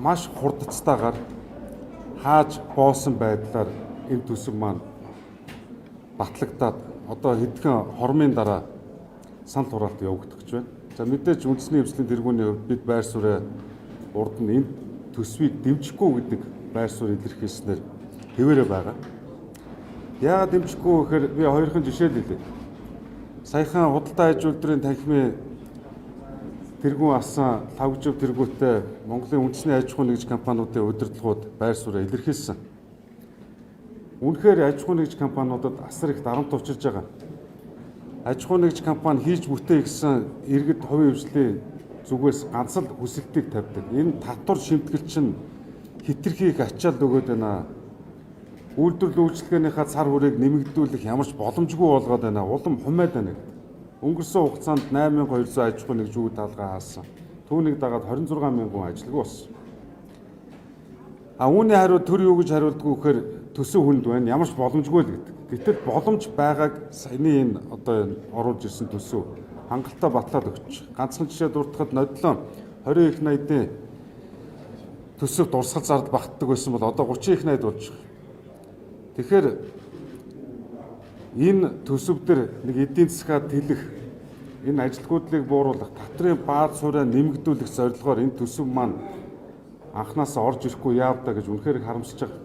Маш хурдцтайгаар хааж боосон байдлаар энэ төсөв маань батлагдаад одоо хэдхэн хормын дараа санал хураалт явагдах гэж байна. За, мэдээж үндэсний хэмжлийн тэргүүний хувьд бид байр сууриа урд нь энэ төсвийг дэмжихгүй гэдэг байр суурь илэрхийлснээр хэвээрээ байгаа. Яагаад дэмжихгүй гэхээр би хоёрхан жишээ л хэлье. Саяхан худалдаа аж үйлдвэрийн танхимын тэргүүн асан Лхагвжив тэргүүтэй Монголын үндэсний аж ахуйн нэгж компаниудын удирдлагууд байр сууриа илэрхийлсэн. Үнэхээр аж ахуйн нэгж компаниудад асар их дарамт учирж байгаа. Аж ахуйн нэгж компани хийж бүтээх гэсэн иргэд хувийн хвшлийн зүгээс ганц л хүсэлтийг тавьдаг. Энэ татвар шимтгэл чинь хэтэрхий их ачаал өгөөд байна. Үйлдвэрлэл үйлчилгээнийхаа цар хүрээг нэмэгдүүлэх ямар ч боломжгүй болгоод байна. Улам хумайд байна гэдэг. Өнгөрсөн хугацаанд 8200 аж ахуйн нэгж үе талгаа хаасан. Түүнийг дагаад 26 мянган ажилгүй болсон. А үүний хариу төр юу гэж хариулдгүй гэхээр төсөв хүнд байна. Ямар ч боломжгүй л гэдэг. Гэтэл боломж байгааг саяны энэ одоо энэ оруулж ирсэн төсөв хангалттай батлаад өгч. Ганцхан жишээ дурдахад нодлон 20 их 80-ын төсөвт урсгал зардал багтдаг байсан бол одоо 30 их 80 болж байгаа. Тэгэхээр энэ төсөв дээр нэг эдийн засгаа тэлэх, энэ ажилгүйдлийг бууруулах, татврын бааз сууриа нэмэгдүүлэх зорилгоор энэ төсөв маань анхнаасаа орж ирэхгүй яавда гэж үнэхээр их харамсаж байгаа.